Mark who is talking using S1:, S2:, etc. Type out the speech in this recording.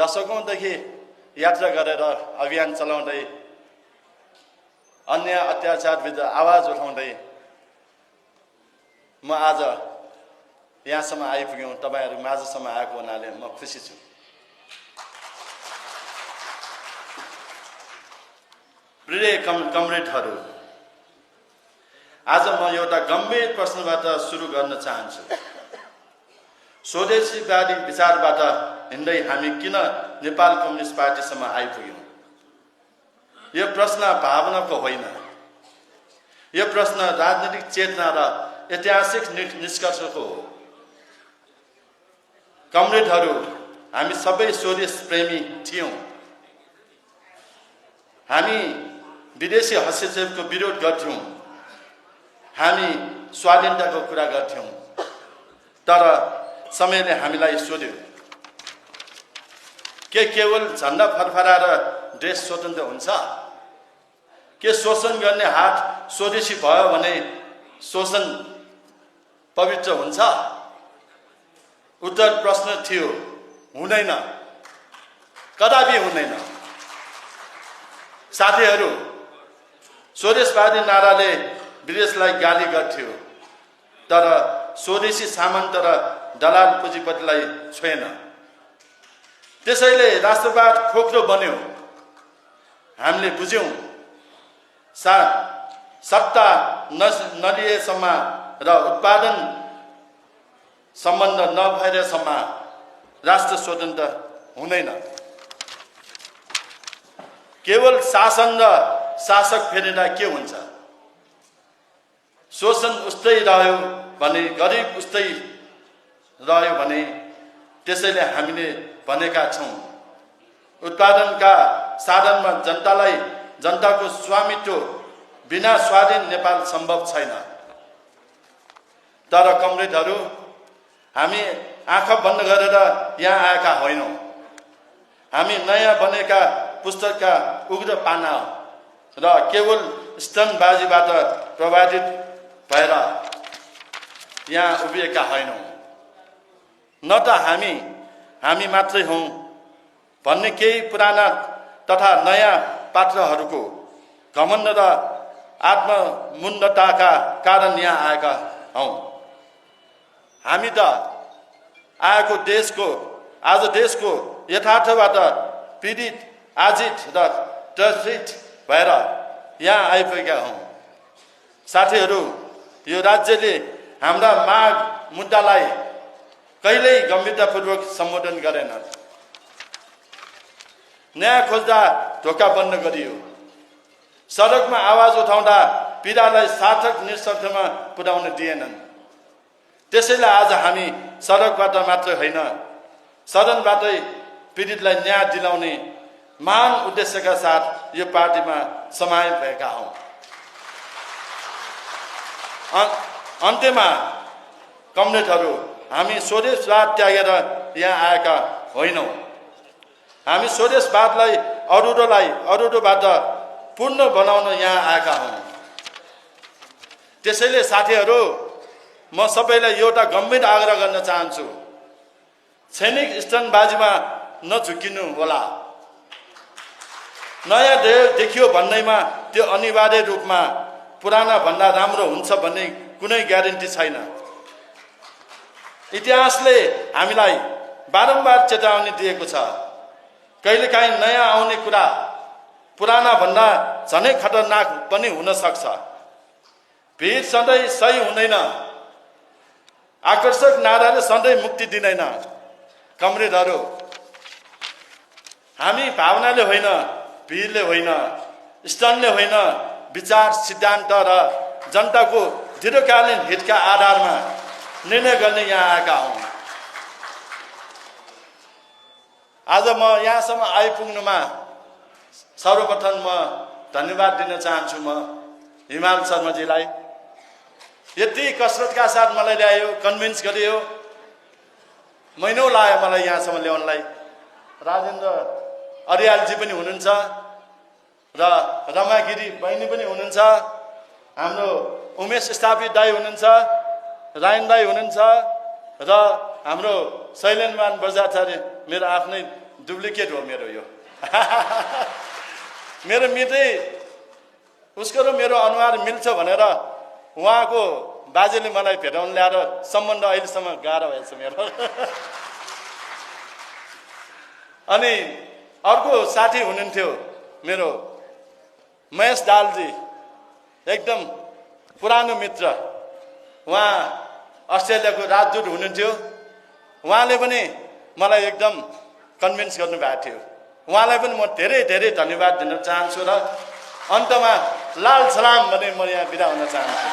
S1: दशकौंदेखि यात्रा गरेर अभियान चलाउँदै अन्याय अत्याचार विरुद्ध आवाज उठाउँदै म आज यहाँसम्म आइपुग्यौँ। तपाईहरु माझसम्म आएको हुनाले म खुसी छु। प्रिय कमरेडहरू, आज म एउटा गम्भीर प्रश्नबाट सुरु गर्न चाहन्छु। स्वदेशीवादी विचारबाट हिँड्दै हामी किन नेपाल कम्युनिस्ट पार्टीसम्म आइपुग्यौँ? यो प्रश्न भावनाको होइन। यो प्रश्न राजनीतिक चेतना र ऐतिहासिक निष्कर्षको हो। कमरेडहरू, हामी सबै स्वदेश प्रेमी थियौँ। हामी विदेशी हस्तक्षेपको विरोध गर्थ्यौँ। हामी स्वाधीनताको कुरा गर्थ्यौँ। तर समयले हामीलाई सोध्यो, के केवल झण्डा फरफराएर देश स्वतन्त्र हुन्छ? के शोषण गर्ने हात स्वदेशी भयो भने शोषण पवित्र हुन्छ? उत्तर प्रश्न थियो, हुँदैन, कदापि हुँदैन। साथीहरू, स्वदेशवादी नाराले विदेशलाई गाली गर्थ्यो, तर स्वदेशी सामन्त र दलाल पुँजीपतिलाई छोएन। त्यसैले राष्ट्रवाद खोक्रो बन्यो। हामीले बुझ्यौँ, सत्ता नलिएसम्म र उत्पादन सम्बन्ध नभएसम्म राष्ट्र स्वतन्त्र हुँदैन। केवल शासन र शासक फेरिँदा के हुन्छ? शोषण उस्तै रह्यो भने, गरिब उस्तै रह्यो भने, त्यसैले हामीले भनेका छौँ, उत्पादनका साधनमा जनताको स्वामित्व बिना स्वाधीन नेपाल सम्भव छैन। तर कमरेडहरू, हामी आँखा बन्द गरेर यहाँ आएका होइनौँ। हामी नयाँ बनेका पुस्तकका उग्र पाना र केवल स्तनबाजीबाट प्रभावित भएर यहाँ उभिएका होइनौँ। न त हामी मात्रै हौँ भन्ने केही पुराना तथा नयाँ पात्रहरूको घमण्ड र आत्ममुन्नताका कारण यहाँ आएका हौँ। हामी त आज देशको यथार्थबाट पीडित, आजित र त्रसित भएर यहाँ आइपुगेका हौँ। साथीहरू, यो राज्यले हाम्रा माग मुद्दालाई कहिल्यै गम्भीरतापूर्वक सम्बोधन गरेन। न्याय खोज्दा ढोका बन्द गरियो। सडकमा आवाज उठाउँदा पीडालाई सार्थक निष्कर्षमा पुर्याउन दिएनन्। त्यसैले आज हामी सडकबाट मात्रै होइन, सदनबाटै पीडितलाई न्याय दिलाउने महान उद्देश्यका साथ यो पार्टीमा समाहित भएका हौँ। अन्त्यमा कमरेडहरू, हामी स्वदेशवाद त्यागेर यहाँ आएका होइनौँ। हामी स्वदेशवादलाई अरूबाट पूर्ण बनाउन यहाँ आएका हौँ। त्यसैले साथीहरू, म सबैलाई एउटा गम्भीर आग्रह गर्न चाहन्छु, सैनिक स्तनबाजीमा नझुकिनु होला। नयाँ देखियो भन्दैमा त्यो अनिवार्य रूपमा पुराना भन्दा राम्रो हुन्छ भन्ने कुनै ग्यारेन्टी छैन। इतिहासले हामीलाई बारम्बार चेतावनी दिएको छ। कहिलेकाहीँ नयाँ आउने कुरा पुराना भन्दा झनै खतरनाक पनि हुन सक्छ। भिड सधैँ सही हुँदैन। आकर्षक नाराले सधैँ मुक्ति दिँदैन। कमरेडहरू, हामी भावनाले होइन, भिडले होइन, स्तनले होइन, विचार, सिद्धान्त र जनताको दीर्घकालीन हितका आधारमा निर्णय गर्ने यहाँ आएका हौँ। आज म यहाँसम्म आइपुग्नुमा सर्वप्रथम म धन्यवाद दिन चाहन्छु म हिमाल शर्माजीलाई। यति कसरतका साथ मलाई ल्यायो, कन्भिन्स गरियो। महिनौँ लाग्यो मलाई यहाँसम्म ल्याउनलाई। राजेन्द्र अर्यालजी पनि हुनुहुन्छ र रमागिरी बहिनी पनि हुनुहुन्छ। हाम्रो उमेश स्थापित दाई हुनुहुन्छ, रायन दाई हुनुहुन्छ र हाम्रो शैलेन्द्रमान बजाचार्य मेरो आफ्नै डुप्लिकेट हो मेरो यो मेरो मितै उसको र मेरो अनुहार मिल्छ भनेर उहाँको बाजेले मलाई भेटाउन ल्याएर सम्बन्ध अहिलेसम्म गाह्रो भएछ मेरो अनि अर्को साथी हुनुहुन्थ्यो मेरो महेश दालजी, एकदम पुरानो मित्र। उहाँ अस्ट्रेलियाको राजदूत हुनुहुन्थ्यो। उहाँले पनि मलाई एकदम कन्भिन्स गर्नुभएको थियो। उहाँलाई पनि म धेरै धेरै धन्यवाद दिन चाहन्छु र अन्तमा लाल सलाम भने म यहाँ बिदा हुन चाहन्छु।